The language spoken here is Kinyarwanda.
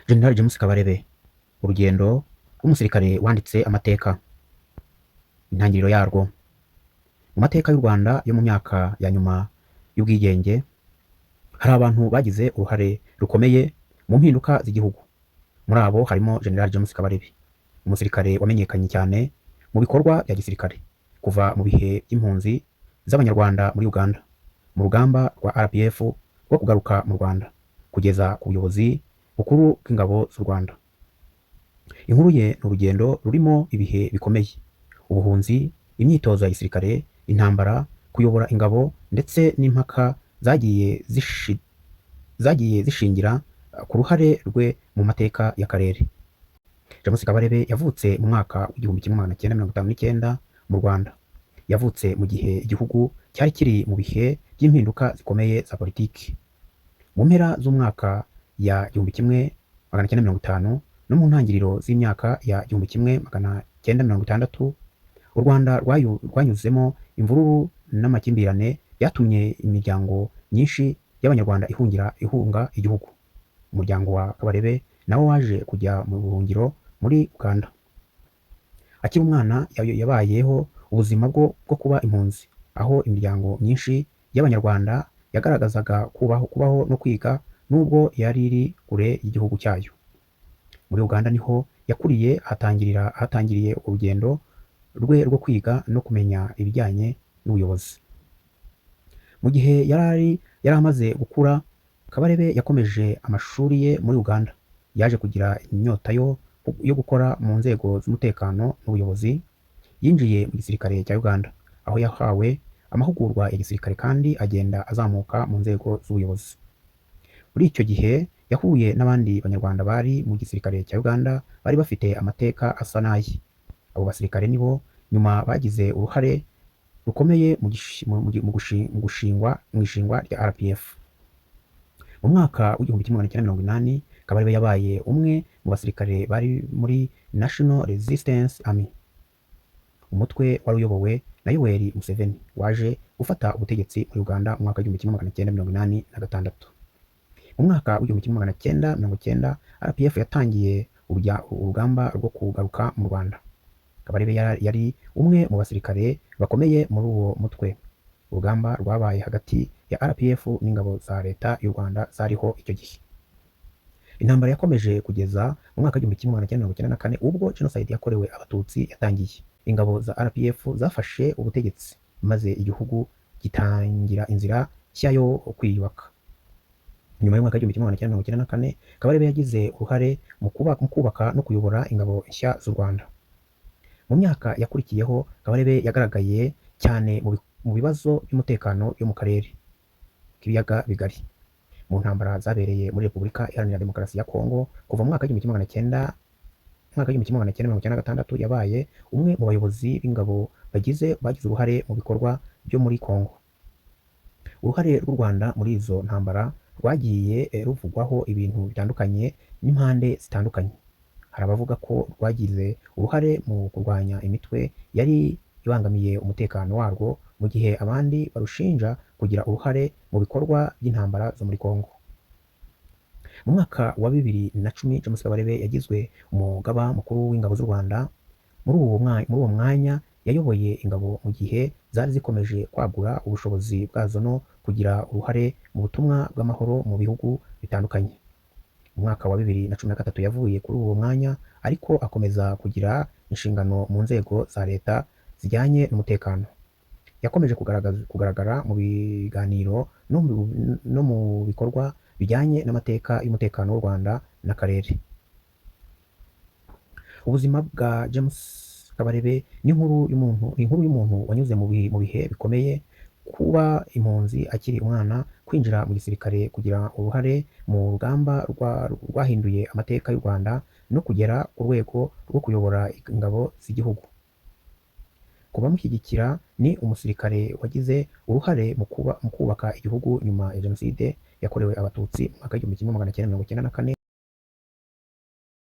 Gen James Kabarebe, urugendo rw'umusirikare wanditse amateka, intangiriro yarwo. Mu mateka y'u Rwanda yo mu myaka ya nyuma y'ubwigenge, hari abantu bagize uruhare rukomeye mu mpinduka z'igihugu. Muri abo harimo Gen James Kabarebe, umusirikare wamenyekanye cyane mu bikorwa bya gisirikare kuva mu bihe by'impunzi z'Abanyarwanda muri Uganda, mu rugamba rwa RPF rwo kugaruka mu Rwanda, kugeza ku buyobozi bukuru bw'ingabo z'u Rwanda. Inkuru ye ni urugendo rurimo ibihe bikomeye: ubuhunzi, imyitozo ya gisirikare, intambara, kuyobora ingabo ndetse n'impaka zagiye zishingira ku ruhare rwe mu mateka y'akarere. James Kabarebe yavutse mu mwaka w'1959 mu Rwanda. Yavutse mu gihe igihugu cyari kiri mu bihe by'impinduka zikomeye za politiki. Mu mpera z'umwaka ya 1950 no mu ntangiriro z'imyaka ya 1960, u Rwanda rwanyuzemo imvururu n'amakimbirane byatumye imiryango myinshi y'Abanyarwanda ihunga igihugu. Umuryango wa Kabarebe nawo waje kujya mu buhungiro muri Uganda. Akiri umwana yabayeho ubuzima bwo kuba impunzi, aho imiryango myinshi y'Abanyarwanda yagaragazaga kubaho no kwiga nubwo yari iri kure y'igihugu cyayo. Muri Uganda niho yakuriye, ahatangiriye urugendo rwe rwo kwiga no kumenya ibijyanye n'ubuyobozi. Mu gihe yari amaze gukura, Kabarebe yakomeje amashuri ye muri Uganda. Yaje kugira inyota yo gukora mu nzego z'umutekano n'ubuyobozi. Yinjiye mu gisirikare cya Uganda, aho yahawe amahugurwa ya gisirikare kandi agenda azamuka mu nzego z'ubuyobozi. Muri icyo gihe yahuye n'abandi Banyarwanda bari mu gisirikare cya Uganda bari bafite amateka asa n'aye. Abo basirikare nibo nyuma bagize uruhare rukomeye mu gishi- mu- mu mu gushi- mu gushingwa mu ishingwa rya RPF. Mu mwaka w'1980, Kabarebe yabaye umwe mu basirikare bari muri National Resistance Army, umutwe wari uyobowe na Yoweri Museveni waje gufata ubutegetsi muri Uganda mu mwaka w'1986. Mu mwaka w'1990, RPF yatangiye urugamba rwo kugaruka mu Rwanda. Kabarebe yari umwe mu basirikare bakomeye muri uwo mutwe. Urugamba rwabaye hagati ya RPF n'ingabo za leta y'u Rwanda zariho icyo gihe. Intambara yakomeje kugeza mu mwaka w'1994, ubwo Jenoside yakorewe Abatutsi yatangiye. Ingabo za RPF zafashe ubutegetsi, maze igihugu gitangira inzira nshya yo kwiyubaka. Nyuma y'umwaka w'1994, Kabarebe yagize uruhare mu kubaka no kuyobora ingabo nshya z'u Rwanda. Mu myaka yakurikiyeho, Kabarebe yagaragaye cyane mu bibazo by'umutekano byo mu karere k'ibiyaga bigari, mu ntambara zabereye muri Repubulika Iharanira Demokarasi ya Kongo kuva mu mwaka w'igihumbi kimwe magana cyenda mirongo icyenda na gatandatu. Yabaye umwe mu bayobozi b'ingabo bagize uruhare mu bikorwa byo muri Kongo. Uruhare rw'u Rwanda muri izo ntambara rwagiye ruvugwaho ibintu bitandukanye n'impande zitandukanye. Hari abavuga ko rwagize uruhare mu kurwanya imitwe yari ibangamiye umutekano warwo, mu gihe abandi barushinja kugira uruhare mu bikorwa by'intambara zo muri Kongo. Mu mwaka wa 2010, James Kabarebe yagizwe umugaba mukuru w'ingabo z'u Rwanda. Muri uwo mwanya yayoboye ingabo mu gihe zari zikomeje kwagura ubushobozi bwazo no kugira uruhare mu butumwa bw'amahoro mu bihugu bitandukanye. Mu mwaka wa 2013 yavuye kuri uwo mwanya, ariko akomeza kugira inshingano mu nzego za leta zijyanye n'umutekano. Yakomeje kugaragara mu biganiro no mu bikorwa bijyanye n'amateka y'umutekano w'u Rwanda n'akarere. Ubuzima bwa James Kabarebe ni inkuru y'umuntu wanyuze mu bihe bikomeye: kuba impunzi akiri umwana, kwinjira mu gisirikare, kugira uruhare mu rugamba rwahinduye amateka y'u Rwanda no kugera ku rwego rwo kuyobora ingabo z'igihugu. Ku bamushyigikira, ni umusirikare wagize uruhare mu kubaka igihugu nyuma ya Jenoside yakorewe Abatutsi mu mwaka w'1994.